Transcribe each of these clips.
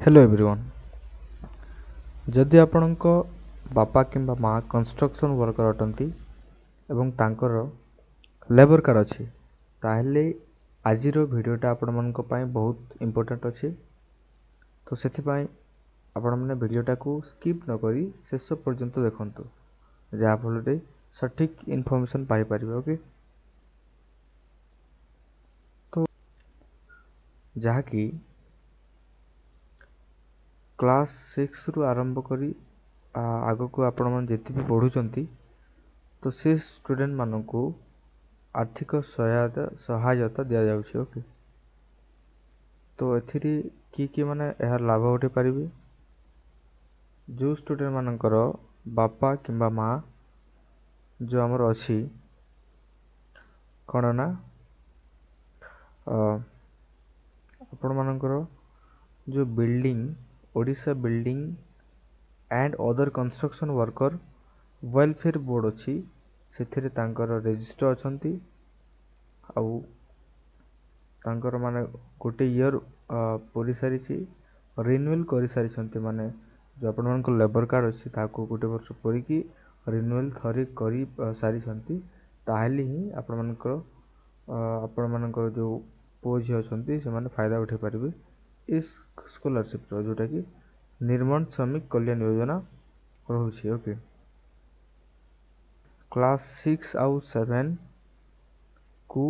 Hello everyone, ଯଦି ଆପଣଙ୍କ ବାପା କିମ୍ବା ମା କନଷ୍ଟ୍ରକ୍ସନ୍ ୱାର୍କର୍ ଅଟନ୍ତି ଏବଂ ତାଙ୍କର ଲେବର୍ କାର୍ଡ଼ ଅଛି, ତାହେଲେ ଆଜିର ଭିଡ଼ିଓଟା ଆପଣମାନଙ୍କ ପାଇଁ ବହୁତ ଇମ୍ପୋର୍ଟାଣ୍ଟ ଅଛି। ତ ସେଥିପାଇଁ ଆପଣମାନେ ଭିଡ଼ିଓଟାକୁ ସ୍କିପ୍ ନକରି ଶେଷ ପର୍ଯ୍ୟନ୍ତ ଦେଖନ୍ତୁ, ଯାହାଫଳରେ ସଠିକ୍ ଇନଫର୍ମେସନ୍ ପାଇପାରିବେ। ଓକେ, ତ ଯାହାକି କ୍ଲାସ୍ ସିକ୍ସରୁ ଆରମ୍ଭ କରି ଆଗକୁ ଆପଣମାନେ ଯେତେ ବି ପଢ଼ୁଛନ୍ତି, ତ ସେ ଷ୍ଟୁଡ଼େଣ୍ଟମାନଙ୍କୁ ଆର୍ଥିକ ସହାୟତା ଦିଆଯାଉଛି। ଓକେ, ତ ଏଥିରେ କିଏ କିଏ ମାନେ ଏହାର ଲାଭ ଉଠାଇ ପାରିବେ? ଯେଉଁ ଷ୍ଟୁଡ଼େଣ୍ଟମାନଙ୍କର ବାପା କିମ୍ବା ମା ଯେଉଁ ଆମର ଅଛି କ'ଣ ନା ଆପଣମାନଙ୍କର ଯେଉଁ building, Odisha building and other construction worker welfare board ଅଛି, ସେଥିରେ ତାଙ୍କର ରେଜିଷ୍ଟର ଅଛନ୍ତି ଆଉ ତାଙ୍କର ମାନେ ଗୋଟେ ଇୟର୍ ପୁରି ସାରିଛି, ରିନ୍ୟୁଆଲ୍ କରିସାରିଛନ୍ତି, ମାନେ ଯେଉଁ ଆପଣମାନଙ୍କ ଲେବର୍ କାର୍ଡ଼ ଅଛି ତାହାକୁ ଗୋଟେ ବର୍ଷ ପୁରିକି ରିନ୍ୟୁଆଲ୍ ଥରେ କରି ସାରିଛନ୍ତି, ତାହେଲେ ହିଁ ଆପଣମାନଙ୍କର ଯେଉଁ ପୁଅ ଝିଅ ଅଛନ୍ତି ସେମାନେ ଫାଇଦା ଉଠାଇ ପାରିବେ ଏ ସ୍କଲାରସିପ୍ର, ଯେଉଁଟାକି ନିର୍ମାଣ ଶ୍ରମିକ କଲ୍ୟାଣ ଯୋଜନା ରହୁଛି। ଓକେ, କ୍ଲାସ୍ ସିକ୍ସ ଆଉ ସେଭେନକୁ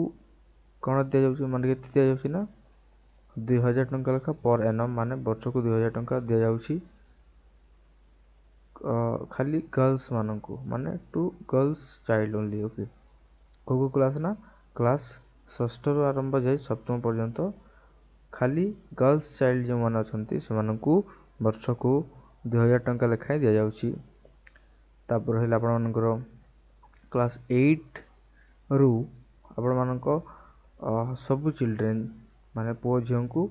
କ'ଣ ଦିଆଯାଉଛି, ମାନେ କେତେ ଦିଆଯାଉଛି ନା 2000 ଟଙ୍କା ଲେଖା ପର୍ ଏନମ୍, ମାନେ ବର୍ଷକୁ 2000 ଟଙ୍କା ଦିଆଯାଉଛି ଖାଲି ଗର୍ଲସମାନଙ୍କୁ, ମାନେ to girls child only. Okay, କେଉଁ କେଉଁ କ୍ଲାସ୍ ନା କ୍ଲାସ୍ ଷଷ୍ଠରୁ ଆରମ୍ଭ ଯାଇ ସପ୍ତମ ପର୍ଯ୍ୟନ୍ତ ଖାଲି ଗର୍ଲସ ଚାଇଲ୍ଡ ଯେଉଁମାନେ ଅଛନ୍ତି ସେମାନଙ୍କୁ ବର୍ଷକୁ 2000 ଟଙ୍କା ଲେଖାଏଁ ଦିଆଯାଉଛି। ତାପରେ ରହିଲା ଆପଣମାନଙ୍କର କ୍ଲାସ୍ ଏଇଟ୍ରୁ ଆପଣମାନଙ୍କ ସବୁ ଚିଲଡ୍ରେନ୍ ମାନେ ପୁଅ ଝିଅଙ୍କୁ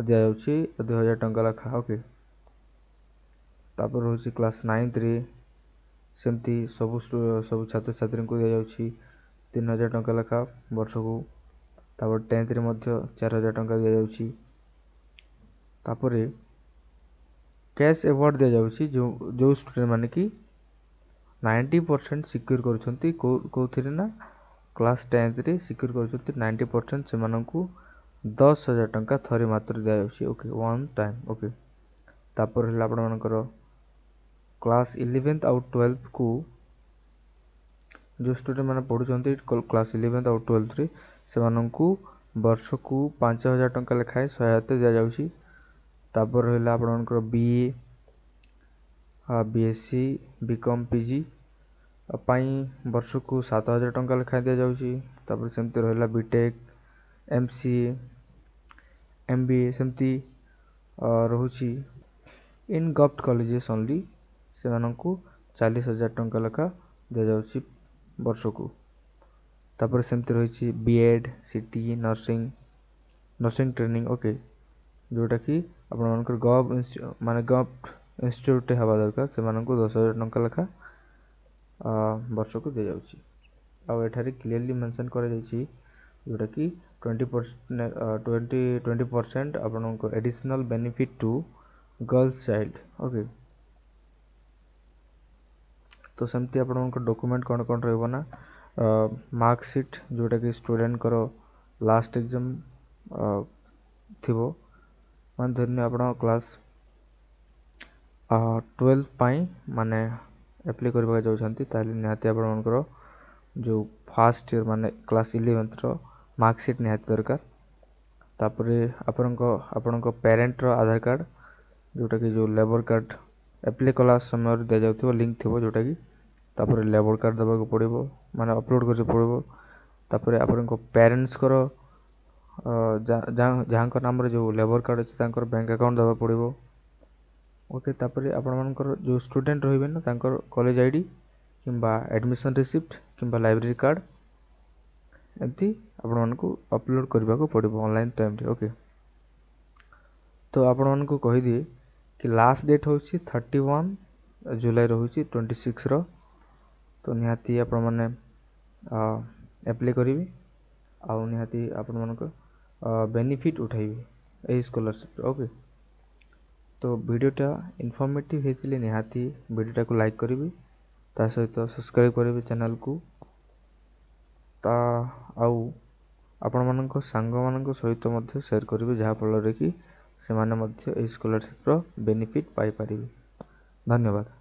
ଦିଆଯାଉଛି 2000 ଟଙ୍କା ଲେଖା। ଓକେ, ତାପରେ ରହୁଛି କ୍ଲାସ୍ ନାଇନ୍ଥରେ ସେମିତି ସବୁ ଛାତ୍ରଛାତ୍ରୀଙ୍କୁ ଦିଆଯାଉଛି 3000 ଟଙ୍କା ଲେଖା ବର୍ଷକୁ। ତାପରେ ଟେନ୍ଥରେ ମଧ୍ୟ 4000 ଟଙ୍କା ଦିଆଯାଉଛି। ତାପରେ କ୍ୟାସ୍ ଆୱାର୍ଡ଼ ଦିଆଯାଉଛି ଯେଉଁ ଯେଉଁ ଷ୍ଟୁଡ଼େଣ୍ଟ ମାନେ କି 90% ସିକ୍ୟୁର କରୁଛନ୍ତି, କେଉଁଥିରେ ନା କ୍ଲାସ୍ ଟେନ୍ଥରେ ସିକ୍ୟୁର କରୁଛନ୍ତି 90%, ସେମାନଙ୍କୁ 10,000 ଟଙ୍କା ଥରେ ମାତ୍ର ଦିଆଯାଉଛି। Okay, one time. Okay, ତାପରେ ହେଲା ଆପଣମାନଙ୍କର କ୍ଲାସ୍ ଇଲେଭେନ୍ଥ ଆଉ ଟୁଏଲ୍ଭକୁ ଯେଉଁ ଷ୍ଟୁଡ଼େଣ୍ଟ ମାନେ ପଢ଼ୁଛନ୍ତି କ୍ଲାସ୍ ଇଲେଭେନ୍ଥ ଆଉ ଟୁଏଲ୍ଭରେ, ସେମାନଙ୍କୁ ବର୍ଷକୁ 5000 ଟଙ୍କା ଲେଖାଏଁ ସହାୟତା ଦିଆଯାଉଛି। ତାପରେ ରହିଲା ଆପଣମାନଙ୍କର B A, B S C, B com, P G ପାଇଁ ବର୍ଷକୁ 7000 ଟଙ୍କା ଲେଖାଏଁ ଦିଆଯାଉଛି। ତାପରେ ସେମିତି ରହିଲା B tech, M C A, M B ଏ, ସେମିତି ରହୁଛି ଇନ୍ ଗଭ୍ଟ କଲେଜେସ୍ ଓନ୍ଲି, ସେମାନଙ୍କୁ 40,000 ଟଙ୍କା ଲେଖା ଦିଆଯାଉଛି ବର୍ଷକୁ। ତାପରେ ସେମିତି ରହିଛି B Ed, C T, nursing training. Okay, ଯେଉଁଟାକି ଆପଣମାନଙ୍କର ମାନେ ଗଭ୍ ଇନଷ୍ଟିଚ୍ୟୁଟ୍ରେ ହେବା ଦରକାର, ସେମାନଙ୍କୁ 10,000 ଟଙ୍କା ଲେଖା ବର୍ଷକୁ ଦିଆଯାଉଛି। ଆଉ ଏଠାରେ କ୍ଲିୟରଲି ମେନସନ୍ କରାଯାଇଛି ଯେଉଁଟାକି 20% ଆପଣଙ୍କ additional benefit to girls child. Okay, ତ ସେମିତି ଆପଣଙ୍କ ଡକୁମେଣ୍ଟ କ'ଣ କ'ଣ ରହିବ ନା ମାର୍କସିଟ୍, ଯେଉଁଟାକି ଷ୍ଟୁଡ଼େଣ୍ଟଙ୍କର ଲାଷ୍ଟ ଏକ୍ଜାମ୍ ଥିବ, ମାନେ ଧରିନିଅ ଆପଣ କ୍ଲାସ୍ ଟୁଏଲ୍ଭ ପାଇଁ ମାନେ ଆପ୍ଲାଏ କରିବାକୁ ଯାଉଛନ୍ତି, ତାହେଲେ ନିହାତି ଆପଣମାନଙ୍କର ଯେଉଁ ଫାର୍ଷ୍ଟ ଇୟର୍ ମାନେ କ୍ଲାସ୍ ଇଲେଭେନ୍ଥର ମାର୍କସିଟ୍ ନିହାତି ଦରକାର। ତାପରେ ଆପଣଙ୍କ ପ୍ୟାରେଣ୍ଟର ଆଧାର କାର୍ଡ଼, ଯେଉଁଟାକି ଯେଉଁ ଲେବର୍ କାର୍ଡ଼ ଆପ୍ଲାଏ କଲା ସମୟରେ ଦିଆଯାଉଥିବ ଲିଙ୍କ୍ ଥିବ ଯେଉଁଟାକି, ତାପରେ ଲେବର୍ କାର୍ଡ଼ ଦେବାକୁ ପଡ଼ିବ, ମାନେ ଅପଲୋଡ଼ କରିବାକୁ ପଡ଼ିବ। ତାପରେ ଆପଣଙ୍କ ପ୍ୟାରେଣ୍ଟସ୍ଙ୍କର ଯାହାଙ୍କ ନାମରେ ଯେଉଁ ଲେବର୍ କାର୍ଡ଼ ଅଛି ତାଙ୍କର ବ୍ୟାଙ୍କ ଆକାଉଣ୍ଟ ଦେବାକୁ ପଡ଼ିବ। ଓକେ, ତାପରେ ଆପଣମାନଙ୍କର ଯେଉଁ ଷ୍ଟୁଡ଼େଣ୍ଟ ରହିବେ ନା ତାଙ୍କର କଲେଜ I D କିମ୍ବା ଆଡ଼ମିସନ୍ ରିସିପ୍ଟ କିମ୍ବା ଲାଇବ୍ରେରୀ କାର୍ଡ଼ ଏମିତି ଆପଣମାନଙ୍କୁ ଅପଲୋଡ଼ କରିବାକୁ ପଡ଼ିବ ଅନଲାଇନ୍ ଟାଇମ୍ରେ। ଓକେ, ତ ଆପଣମାନଙ୍କୁ କହିଦିଏ କି ଲାଷ୍ଟ ଡେଟ୍ ହେଉଛି 31 ଜୁଲାଇ ରହୁଛି 26ର। ତ ନିହାତି ଆପଣମାନେ ଆପ୍ଲାଏ କରିବେ ଆଉ ନିହାତି ଆପଣମାନଙ୍କ ବେନିଫିଟ୍ ଉଠାଇବେ ଏହି ସ୍କଲାରସିପ୍ର। ଓକେ। ତ ଭିଡ଼ିଓଟା ଇନଫର୍ମେଟିଭ୍ ହେଇଥିଲେ ନିହାତି ଭିଡ଼ିଓଟାକୁ ଲାଇକ୍ କରିବେ, ତା ସହିତ ସବସ୍କ୍ରାଇବ୍ କରିବେ ଚ୍ୟାନେଲ୍କୁ, ତା ଆଉ ଆପଣମାନଙ୍କ ସାଙ୍ଗମାନଙ୍କ ସହିତ ମଧ୍ୟ ସେୟାର କରିବେ, ଯାହାଫଳରେ କି ସେମାନେ ମଧ୍ୟ ଏହି ସ୍କଲାରସିପ୍ର ବେନିଫିଟ୍ ପାଇପାରିବେ। ଧନ୍ୟବାଦ।